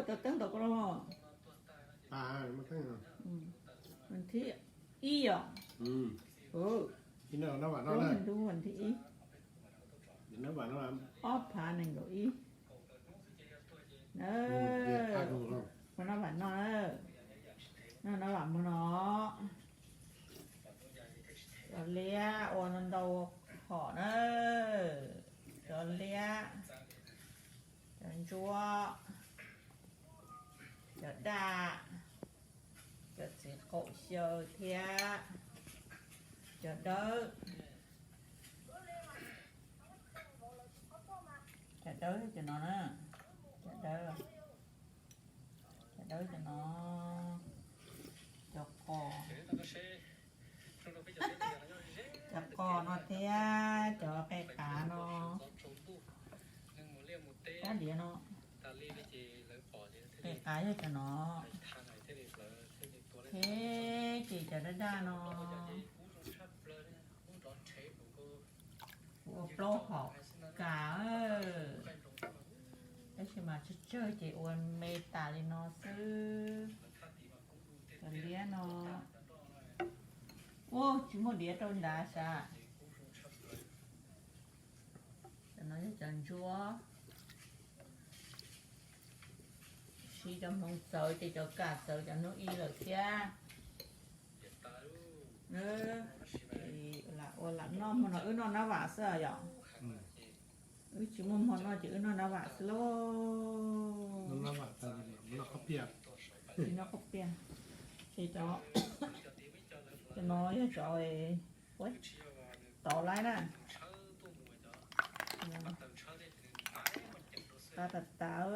Tau teeb tau koj los. Vas thib ib yom? Ib no nab vam no na. Ntu vas thib ib. Nab vam no. Ob phav nees nkaum ib. Ua nab vam no. Noj nab vam mog no. Cov liab ua ntau hom na. Cov liab, cov ntsuab, cov daj, cov txiv qaum xyaw thiab cov dawb. Cov dawb cov no na, cov dawb, cov dawb cov no, cov qos, cov qos no thiab cov qe qav no, kab diav no, qe qav yog cov no, thiab ces cov daj daj no. Kuv ua plaub hom kas, tab sis mas tsawg tsawg ces ua me tas li no xwb. Cov liab no, ua tsis muaj diav rau nrad sas. Cov no yog cov ntsuab. Siv cov hmoov txawv ces cov kam txawv cov hnub ib lawm thiab. Lam ua lam noj hmo no wb noj nab vam xwb yom. Wb tsis muaj hmo noj ces wb noj nab vam xwb lauj. Tsis noj qhob piaj. Ces cov, cov no yog cov tov laib na. Qab tas tas.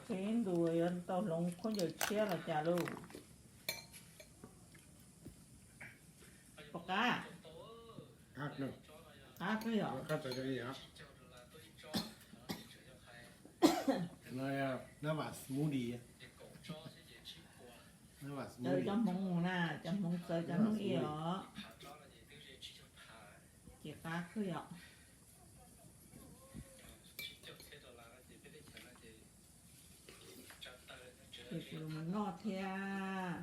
Txhib ntus yuav tau hloov khaub ncaws tshiab los cas lauj. Pom qab. Qab kawg yom. Nab vam smoothie. Txawv cov hmoov na, cov hmoov txawv cov hnub ib os. Ces qab kawg yom. Ces kuv los noj thiab.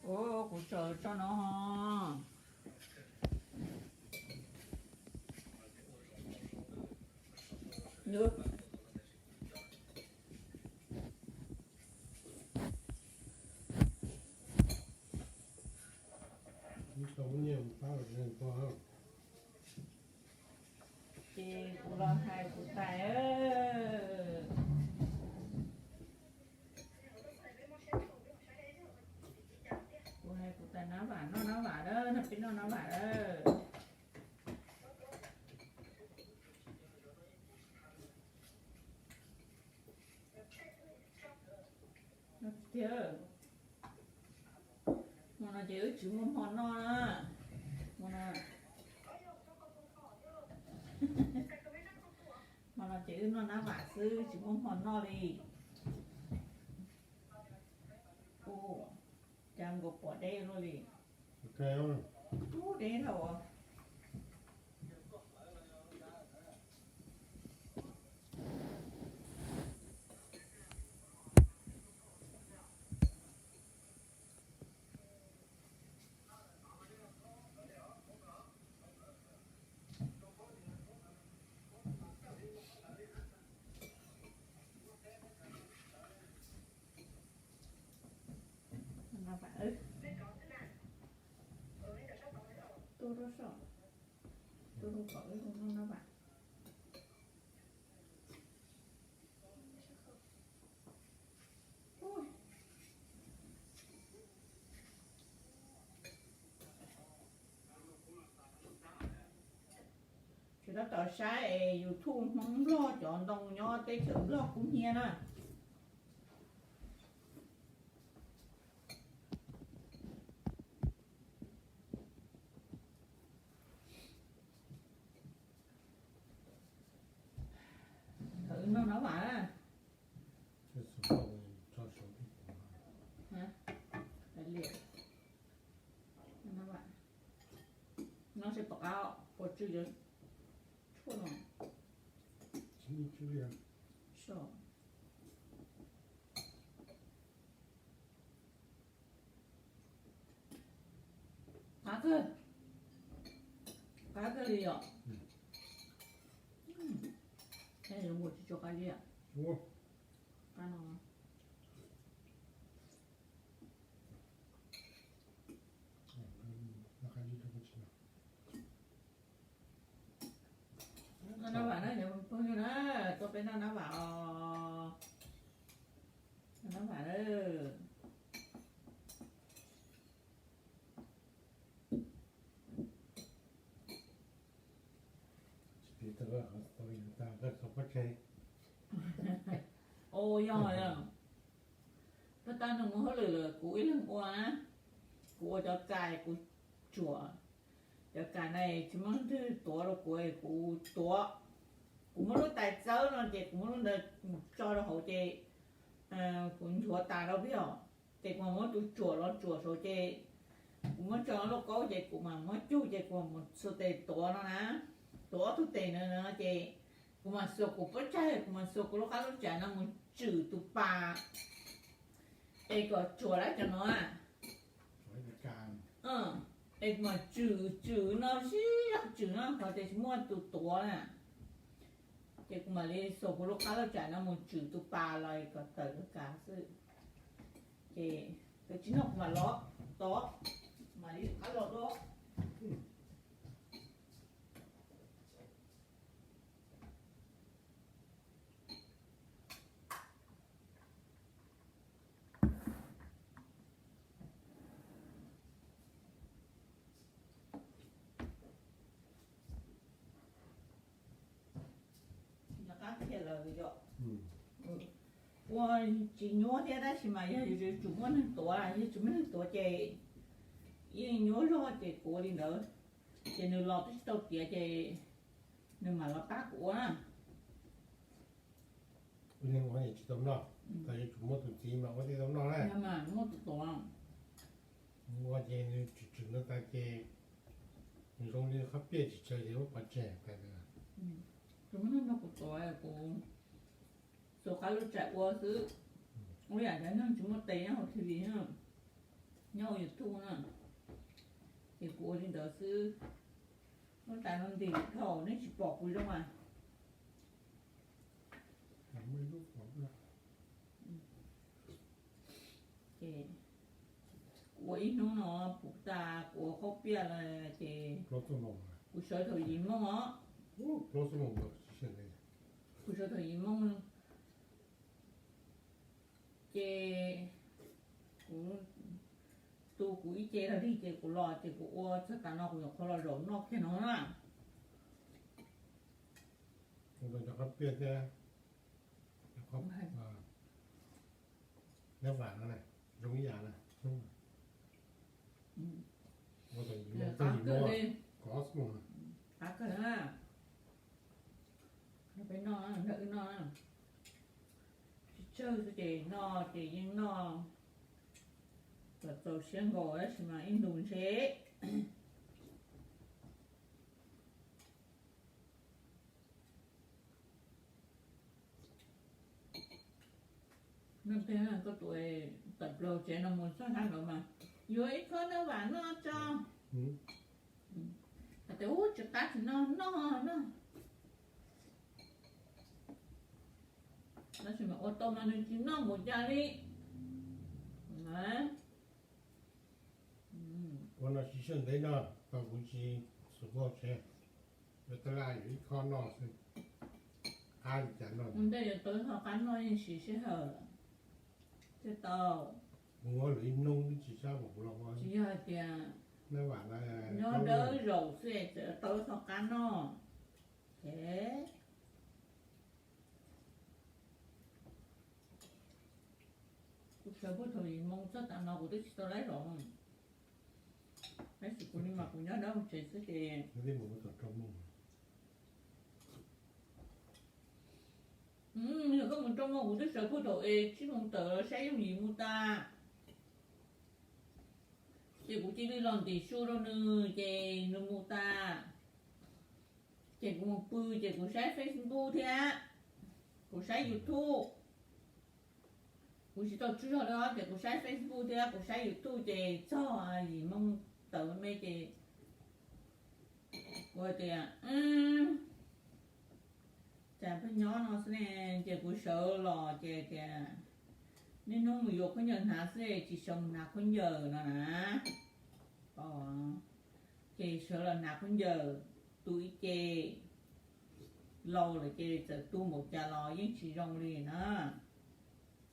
Ua kuv tso tso no ho. Ces kuv los hais kuv tais, kuv hais kuv tais nab vam noj nab vam lawm, noj peb noj nab vam lawm. Tiag, hmo no ces wb tsis muaj hmo noj na. Hmo no, hmo no ces wb noj nab vam xwb, tsis muaj hmo noj li. Ua cas nkaus pom deb luaj li. Ub, deb dhau. Tuaj rau saum, tuaj rau kom wb noj nab vam. Tsis tab tom saib es YouTube Hmoob Nplog cov ntoo nyob teb chaws Nplog kub hnyiab na. Wb noj nab vam na. Tsw cov tshuaj no. Qab kawg, qab kawg li yom. Zoo nkaus tsis tshua qab li. Qab no. Noj nab vam na cov phooj ywg na, tuaj peb noj nab vam os. Noj nab vam na. Ua yog, yog tag nws mus hauj lwm lawm kuv ib leeg ua na. Kuv ua cov kas kuv tsuam. Cov kas na tsis muaj leej twg tuav rau kuv, kuv tuav. Kuv muab lub tais txawb no ces kuv muab lub ntawd tso rau hauv ces kuv nchuav tas rau peb os. Ces kuv mam muab tus tsuam los tsuam saud ces kuv muab tso lub kaub ces kuv mam muab cug ces kuv mam mus xuas tes tuav no na. Tuav ob tug tes no ces kuv mam xuas kuv pob tsaig, kuv mam xuas kuv lub qab lub tsaig no mus tswm tus pas es kom tsuam lawm cov no. Es kuv mam tswm tswm no sib zog tswm no qhov tias tsis muaj tus tuav na. Ces kuv mam li xuas kuv lub qab lub tsaig no mus tswm tus pas los kom tawm lub kav xwb. Ces tsis noj kuv mam los tod, mam li qab los dua. Ua tsis nyuaj thiab tab sis mas yog yuav tsum muaj neeg tuav, yog tsis muaj neeg tuav ces yeej nyuaj zog ces kuv ua li ntawd. Ces nws los twb tsis tau tiav ces nws mam los pab kuv ua na. Ua li ua tsis tau noj, tas yuav tsum muaj tus txiv mas ua thiaj tau noj na. Muaj tus tuav. Ua ces nws tswm tswm no tas ces nws zoo li qhab piaj tsis tsawg ces muab pov tseg tas. Tus muaj neeg nrog kuv tuav, kuv xuas qab lub tsaig ua xwb. Ua yam cov neeg tsis muaj tes nyob hauv T V, nyob hauv YouTube na, ces kuv ua li ntawd xwb. Lub tais no ntim dhau nej tsis pom kuv zoo as. Ces kuv ua ib hnub no puv tas kuv ua qhab piaj lawm ces kuv sawv thaum yim moos os. Kuv sawv thaum yim moos ces kuv tu kuv ib ce rau dig ces kuv los ces kuv ua txog tas no kuv nyuam qhuav los zaum noj kiag no na. Cov qhab piaj thiab nab vam no zoo ib yam na. Qab kawg na. Peb noj, wb noj tsis tsawg xwb ces noj ces yeej noj kom txaus siab nkaus tab sis mas ib ntus ntshe. Noj tiag, koj tus tawm plaws tsev no mus txog sab nraud mas yuav ib khob nab vam noj tso. Hais tias ub tsis qab tsis noj noj noj. Tab sis mas ua tau mas nws tsis noj npaum cas li. Ua no tsis siab ntev no, tau kuv tsis xus paj tsev, yuav taj laj yuav ib khob noj xwb. Qab li cas noj ua ntej yuav tau ib qho qab noj yeej siv sij hawm thiaj tau. Kuv ua lawm ib hnub twb tsis sab npaum kuv los ua. Tsis yog hais tias nyob dawb zaum xwb es txawm tau ib qho qab noj. Ces kuv sawv puag thaum yim moo txog tas no kuv twb tsis tau laib zaum. Tab sis kuv li mas kuv nyob dawb tsev xwb ces yog koj mus rau moo kuv twb sawv puag thaum es tsib moo tawm los saib yooj yim mus tas. Ces kuv cia li los ntim su rau nws ces nws mus tas. Ces kuv mus pw ces kuv saib Facebook thiab, kuv saib YouTube. Kuv tsis tau tsaug zog li os, ces kuv saib Facebook thiab kuv saib YouTube ces txog yim moo tawm me ces kuv hais tias, cas pheej nyob no xwb ne, ces kuv sawv los ces tias, niaj hnub mus yuav khaub ncaws hnav xwb tsis sawv mus hnav khaub ncaws no na. Ces sawv los hnav khaub ncaws, tu ib ce, laus lawm ces txawm tu npaum cas los yeej tsis zoo li na.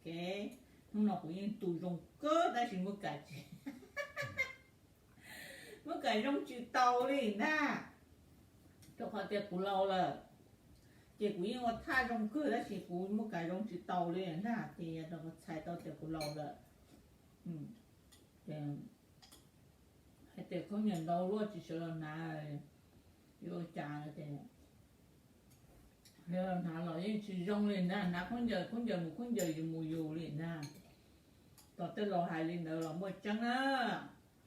Hnub no kuv yeej tu zoo kawg tab sis muaj kam tsis, muaj kam zoo tsis tau li ntag. Rau qhov tias kuv laus lawm, ces kuv yeej ua thaj zoo kawg tab sis kuv muaj kam zoo tsis tau li ntag, ces yog rau qhov txhais tau tias kuv laus lawm. Hais tias khaub ncaws ntau luaj tsis sawv los hnav, yuav ua cas tias, hnav los yeej tsis zoo li ntag, hnav khaub ncaws, khaub ncaws mus khaub ncaws, yus mus yus li ntag. Tos tej laus hais li ntawd los muaj tseeb na,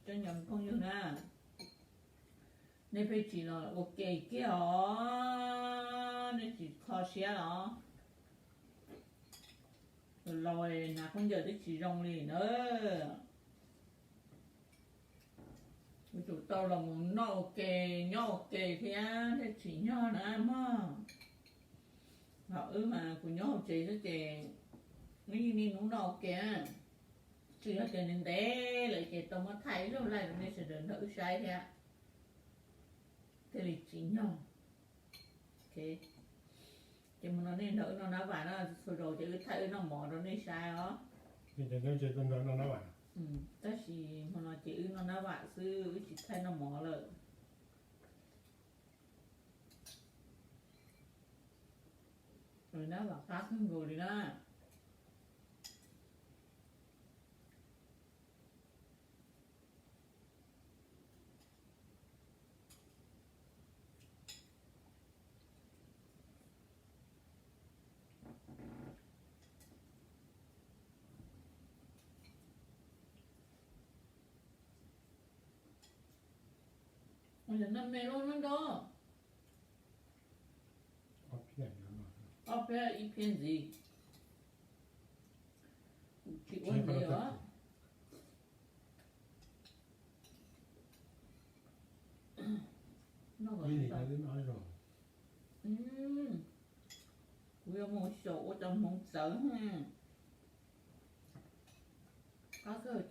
tseeb yog phooj ywg na. Nej pheej tsis los ua ke kiag os, nej tsis kho siab los. Laus hnav khaub ncaws twb tsis zoo li na. Yuav tsum tau los mus noj ua ke, nyob ua ke thiab thiaj tsim nyog na mog. Ho wb mas kuv nyob hauv tsev xwb ces wb yeej niaj hnub noj ua ke. Tsuas yog tias ntev ntev lawm ces tau muab thaij ib zaug live rau nej sawv daws nrog wb saib thiab, thiaj li tsim nyog. Ces hmo no nej nrog wb noj nab vam na, txhua zaus ces wb thaij wb noj mov rau nej saib os. Tab sis hmo no ces wb noj nab vam xwb, wb tsis thaij noj mov lawm. Nab vam qab kawg nkaus li na. Ua cas noj me loj noj nrog. Ob phiab ib phiab ntxiv. Tsis ua ntxiv os. Kuv yuav mus xyaum ua cov hmoov txawv. Qab kawg,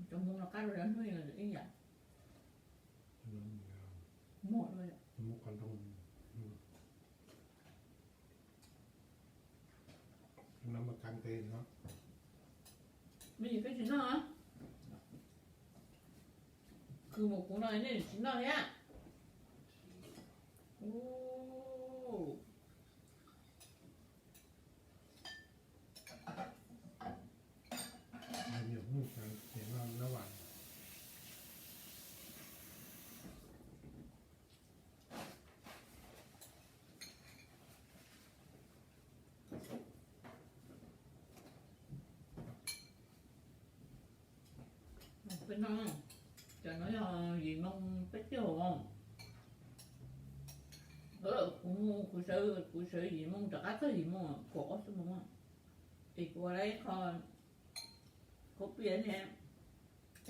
cov hmoov no qab rau cov hnub ib yam. Muaj. Me nyuam peb tsis noj. Khwv mus kuv no nej tsis noj thiab. Peb no, cov no yog yim moo peb caug. Kuv, kuv sawv yim moo rov qab txog yim moo kaum ob xuab moos, es kuv ua lawm ib qho khaub pias thiab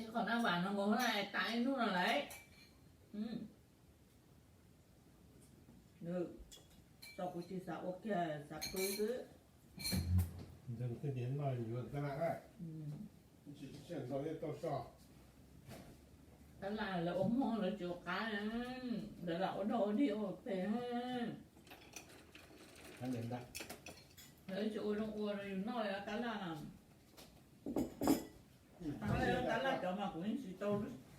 ib qho nab vam no nkaus na, tas ib hnub no lawm. Tau kuv tsis xav ua kiag, xav pw xwb. Tab laj lawv ua hmo lawv tsis ua qab, lawv lam ua dog ua dig ua pem. Lawv tsis ua zoo ua rau yus noj li tab laj. Tab laj cov mas kuv yeej tsis tau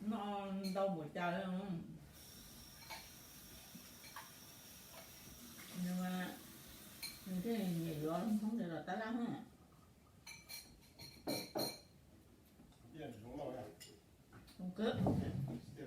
noj ntau npaum cas li. Nws thiaj nyiam yuav thoob ntawd los tab laj. Xav luaj rau. Tsum kiag li. Tsum kiag li.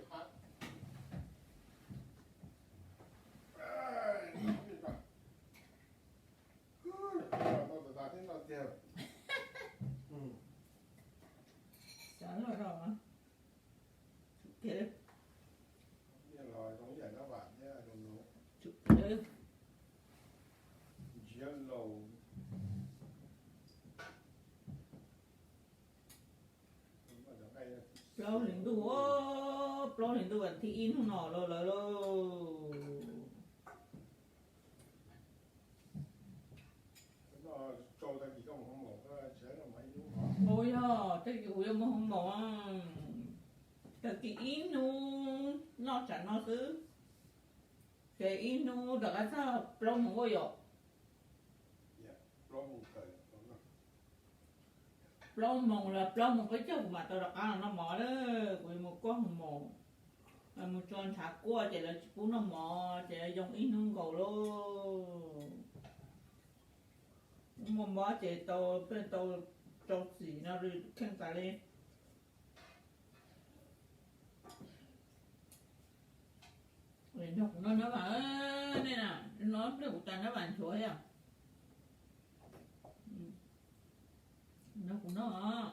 Plaub hlis ntuj, plaub hlis ntuj vas thib ib hnub no los lawm lauj. Ua yog tag kis kuv yuav mus hoo maum, tag kis ib hnub noj tsam no xwb, ces ib hnub rov qab txog plaub moos ua yom. Plaub moos los plaub moos peb caug kuv mam tau rov qab los noj mov lawm, kuv yuav mus kuaj hoo maum, mus tso ntshav kuaj ces lawv tsis pub noj mov ces yoo ib hnub nkaus lauj. Muaj mob ces tau pheej tau rau txim no kheej tas li. Nrog kuv noj nab vas, nej na, no nrog kuv tas nab vas nchuav thiab. Nrog kuv noj.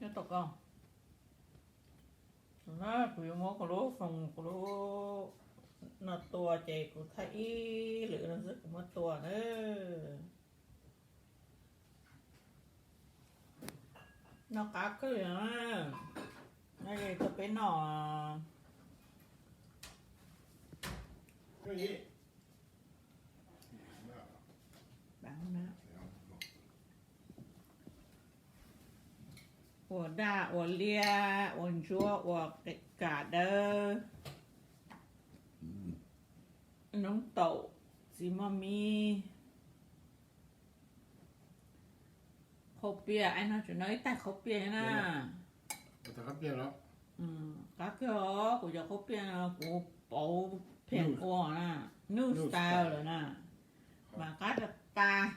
Nyob tau koj, kuv yuav muab kuv lub foos kuv lub no tua ces kuv thaij ib lwm no xwb kuv muab tua na. Noj qab kawg li na. Noj li tuaj peb noj. Ua daj ua liab ua ntsuab ua kam dawb, noob taum, txiv moj mib, qhaub piaj, no tseem noj ib tais qhaub piaj na. Qab kiag os, kuv cov qhaub piaj no kuv pauv pheej ua na, new style lawm na, mas qab tas tas.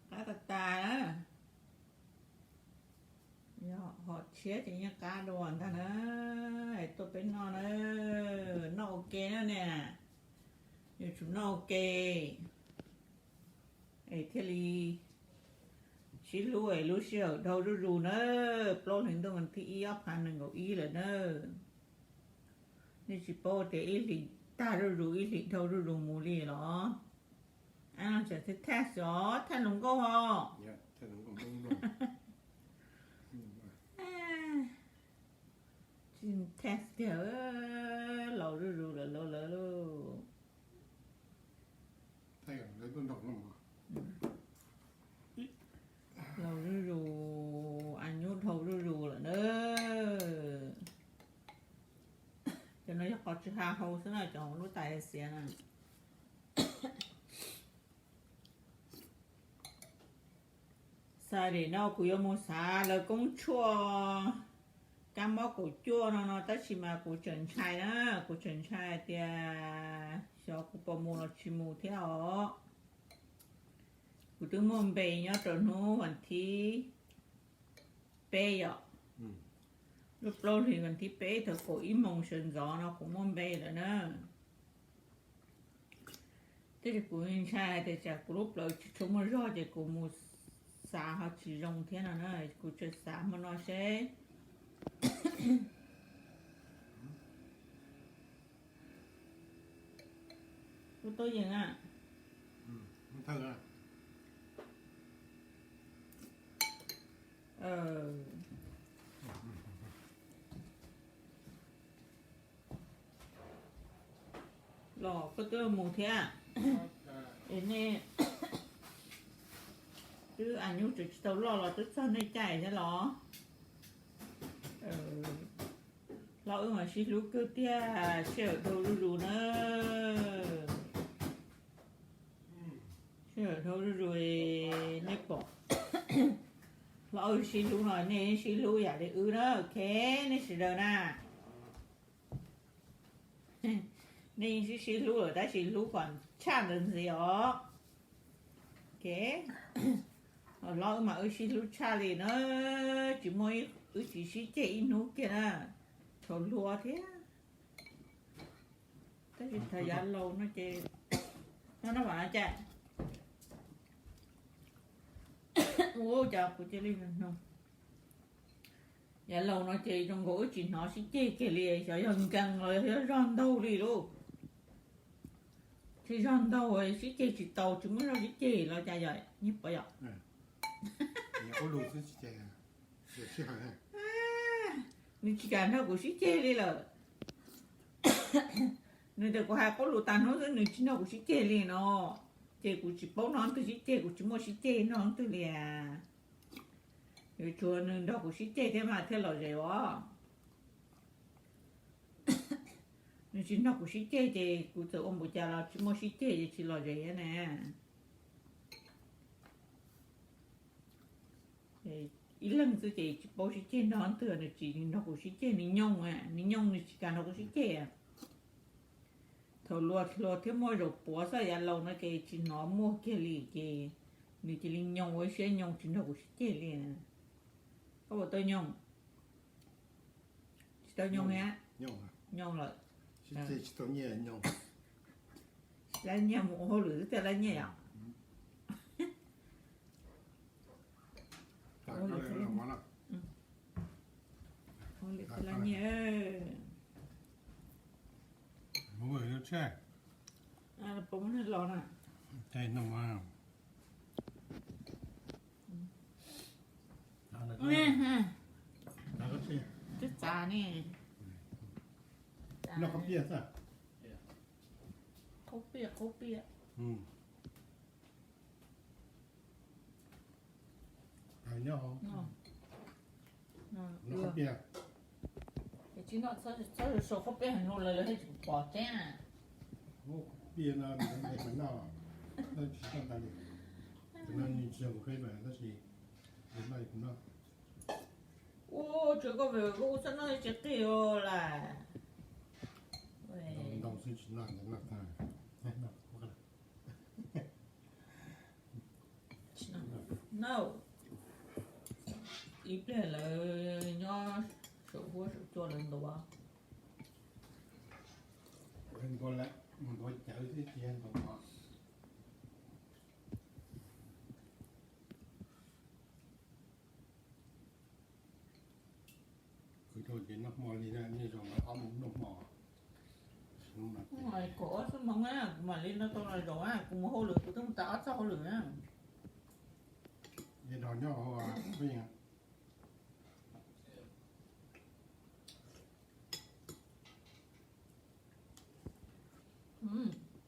Qab tas tas na. Yog hom tshiab ces yeej qab dua ntag na. Tuaj peb noj na, noj ua ke na ne, yuav tsum noj ua ke es thiaj li sib hlub es lub sij hawm dhau zuj zus na. Plaub hlis ntuj vas thib ib ob phav nees nkaum ib lawm na. Nej tsis paub tias ib hlis tag zuj zus ib hlis dhau zuj zus mus li los? Ab, no tsam thaj xyov thaj hluas nkauj ho. Tsis thaj tiag, laus zuj zus lawm lauj lawv lauj. Laus zuj zus, a nyub dhau zuj zus lawm na. Cov no yog qhov tsis ha hau xwb na, cov lub tais xiav na. Saturday no kuv yuav mus xav lawv koob tshuaj kab mob kaum cuaj no no, tab sis mas kuv tseem ntshai na, kuv tseem ntshai tias xyov kuv puas mus los tsis mus thiab os. Kuv twb muaj npe nyob rau hnub vas thib peb yom, lub plaub hlis vas thib peb thaum kaum ib moos sawv ntxov no kuv muaj npe lawm na. Thiab ces kuv ntshai hais tias tsam kuv lub plawv tsis tshua muaj zog ces kuv mus xav ho tsis zoo thiab no na, kuv tseem xav hmo no seb. Lub tub yees a. Los koj twb mus thiab es nej Twb a nyuj tseem tsis tau loj los twb txog nej caij thiab los? Hlob wb mas sib hlub kawg tiag, sij hawm dhau zuj zus na. Sij hawm dhau zuj zus, nej pom. Hlob wb sib hlub no nej sib hlub yam li wb na, ok, nej sawv daws na. Nej yeej sib sib hlub lawm tab sis hlub kom tshaj ntawd ntxiv os. Ok, hlob wb mas wb sib hlub tshaj li na, tsis muaj wb tsis sib ceg ib hnub kiag na, thaum hluas thiab. Tab sis thaum yav laus no ces, no no mas cas, ua cas kuv cia li, yav laus no ces zoo nkaus wb tsis hnov sib ceg kiag li, xyov yog nkees los yog zog ntaug li lauj. Tsis zog ntaug sib ceg tsis tau, tsis muaj zog sib ceg los cas yog nyiaj pov yom. Nws tsis kam nrog kuv sib ceg li lawm. Nws tias kuv hais qub lus tag hnub xwb nws tsis nrog kuv sib ceg li no, ces kuv tsis paub nrog leej twg sib ceg, kuv tsis muaj sib ceg nrog leej twg li. Yuav tsum nws nrog kuv sib ceg thiab mas thiaj lom zem os. Nws tsis nrog kuv sib ceg ces kuv txawm ua npaum cas los tsis muaj sib ceg ces tsis lom zem na. Ib leeg xwb ces tsis paub sib ceg nrog leej twg, nws tsis nrog kuv sib ceg, nws nyooj, nws nyooj nws tsis kam nrog kuv sib ceg. Thaum hluas hluas thiab muaj zaum puav xwb, yav laus no ces tsis hnov muaj kiag li ces nws cia li nyooj ua ib siab nyooj tsis nrog kuv sib ceg li. Koj puas tau nyooj? Tsis tau nyooj thiab? Nyooj lawm. Lab nyiaj mus ua hauj lwm xwb thiaj lab nyiaj yom. Ua hauj lwm thiaj lab nyiaj. Puas muaj neeg los na? Twb txav ne. Noj khaub piaj xwb. Khaub piaj, khaub piaj. Noj khaub piaj. Tsis noj, txhob sau khaub piaj heev no lawv thiaj tsis pom tseeb. Khaub piaj no nws noj, noj tsis tau tas li. Tam no nws tsis yog kuv favourite tab sis nws noj kuv noj. Ua tsuav koj favourite koj ua txhob noj tsis qig os las. Ntau xwb tsis noj, noj tag. No, ib pliag lawv nyob saum huab saum cua lawv ntuav. Ntuav lawm, mus ntuav cawv xwb tsis yog ntuav qhov. Kuv rau ces noj hmo li nej zoo ob mus noj hmo. Kaum ob xuab moos na kuv mam li noj tau no zaum na, kuv mus hauj lwm kuv twb mus tas ob txoj hauj lwm na. Ces nrog nyob hauv peb yeej.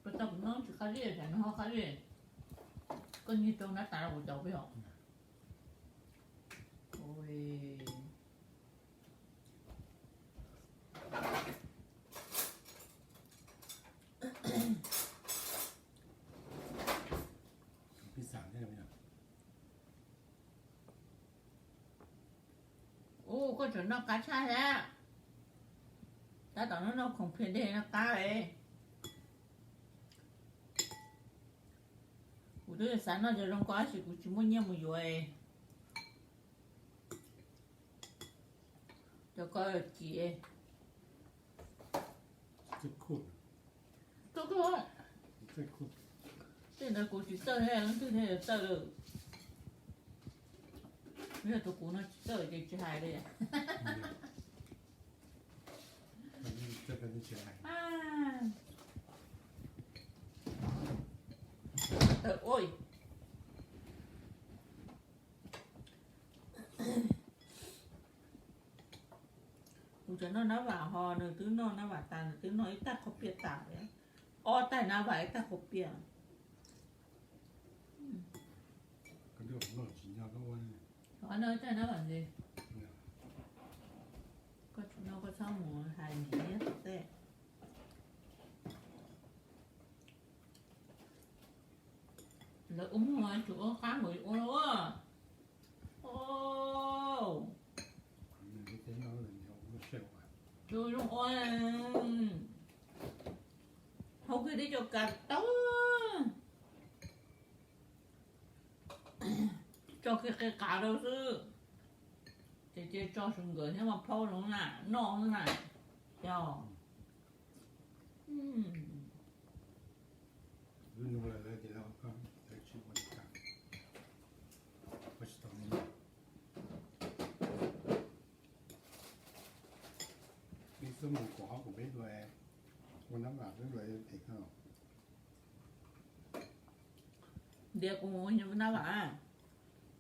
Pas tau kuv noj tsis qab zib, tsam nws ho qab zib. Koj nyiag rau nab tas rau kuv cov peb os. Pizza thiab. Ub, koj tseem noj qab tshaj thiab. Tab tom noj noj khoom pliag dej noj qab li. Kuv twb xav noj cov zoo ko tab sis kuv tsis muaj nyiaj mus yuav. Cov ko ci. Tej ntawd kuv tsis txawj thiab, leej twg thiaj yuav txawj lawm. Yog tus kuv no tsis txawj ces tsis hais li. Kuv tseem noj nab vam ho nws twb noj nab vam tas, nws twb noj ib tag qhaub piaj tas li. Ob tag nab vam ib tag qhaub piaj. Qhov no tag no vam ntses, koj tsis noj koj txhob mus hais niam neb tom tej. Lawv ua muag tsum ua qab nkaus ua lauj. Tsum zoo ua, hau kiag tib co kas tau, tso kiag qe qav rau xwb. Ces cia tso su nkawm thiab mas phauj zoo na, noj na. Yog. Ib xub mus kom ob kuv peb dua, ua nab vam peb dua es koj. Ntiav kuv ua nab vam,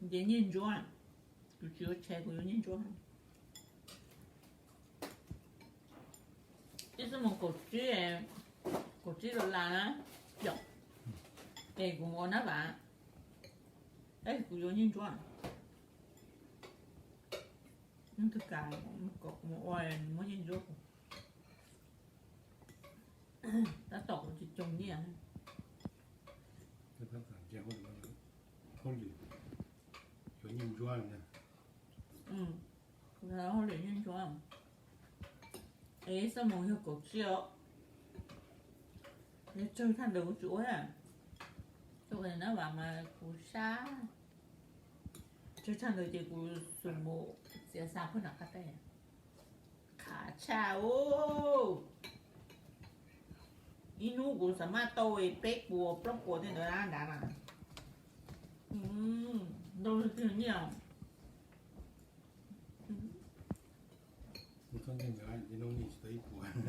ntiav nyiaj ntsuab, kuv tsis ua tshais kuv yuav nyiaj ntsuab. Ib xub mus kaum tsib, kaum tsib dollar na, es kuv ua nab vam, tab sis kuv yuav nyiaj ntsuab. Tus kam kom kuv mus ua, muab nyiaj ntsuab kuv. Tab tom kuv tsis cog nyiaj. Hauj lwm yuav nyiaj ntsuab. Kuv hauj lwm nyiaj ntsuab. Es xab moos yog kaum tsib os. Yog tsawg thaj ntawd kuv tsis ua. Tuaj nab vam mas kuv sab. Tsawg thaj ntawd ces kuv xum mus txiav xa pag nram qab teb. Qhav tshaj os. Ib hnub kuv xav maj tau peb puas plaub puas tej ntawd nrad na. Ntau tiag nyiaj.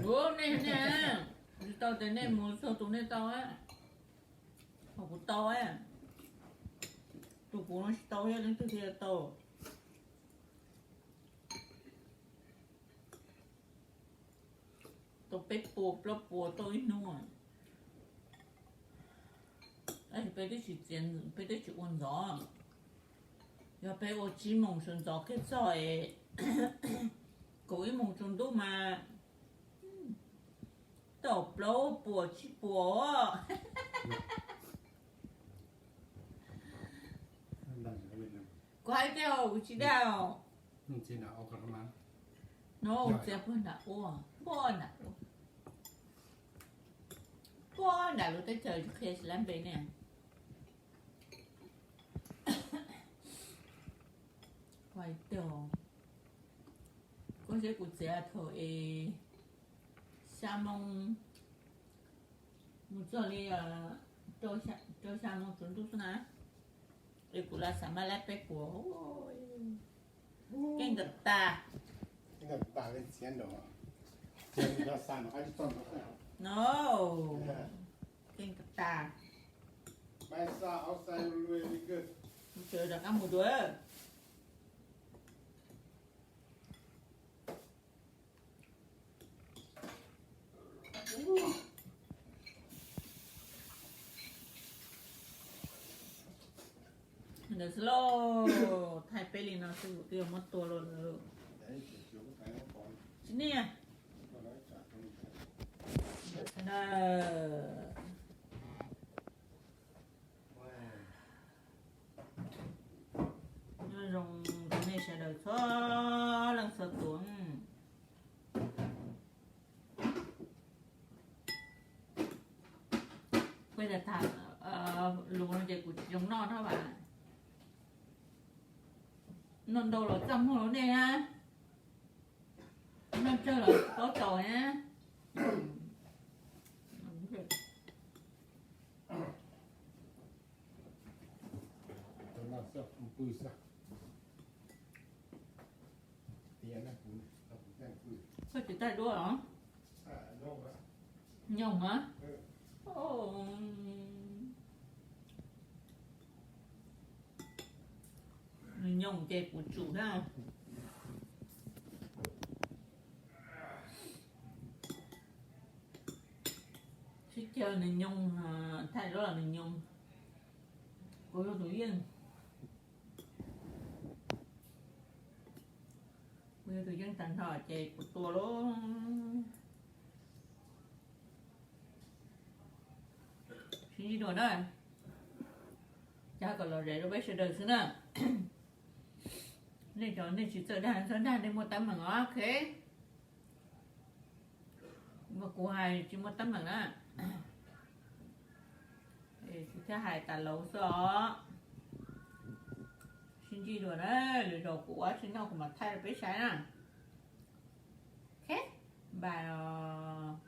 Ua nej, nej tsis tau ces nej mus txog tus nej tau, ho kuv tau, tus kuv no tsis tau thiab leej twg thiaj tau. Tau peb puas plaub puas tau ib hnub. Tab sis peb twb tsis txiav, peb twb tsis ua ntxov. Yog peb ua tsib moos sawv ntxov kiag txog es kaum ib moos tsaus ntuj mas tau plaub puas tsib puas. Kuv hais tias kuv tsis dag os. No txiav puag nram ua, puag nram ua, puag nram lub teb chaws qhia tsis lab npe ne. Hais tias koj saib kuv txiav thaum es xya moo mus txog li rau xya moo tsaus ntuj xwb na. Es kuv lam xav mas laib peb puas, keej nkaum tas. No, keej nkaum tas. Mus tsev rov qab mus dua. Ntawd xwb lauj, thaij peb li no xwb kuv twb yuav muab tua los lawm. Tsis niaj. Ntawd xwb na. Nyob zoo rau nej sawv daws txhua leej txhua tus. Kuv tham lus no ces kuv tsis zoo noj na vam. Noj ntau los txaj muag rau nej na. Noj tsawg los paub tau na. Koj tsis taij duab los? Nyoos a? Nws nyoos ces kuv tsum na. Sib caw nws nyoos, thaij duab los nws nyoos. Kuv yog tus yeej. Tus yeej tag nrho ces kuv tua lauj. Sib ntsib dua na. Cov kom lom zem rau peb sawv daws xwb na. Nej cov nej tsis txawj dag txawj dag nej muaj teeb meem os, ok. Mas kuv hais tsis muaj teeb meem na. Tsis thiaj hais tas lauv xwb os. Sib ntsib dua na, lwm zaus kuv ua tsis noj kuv mam thaij rau peb saib na. Ok, bye os.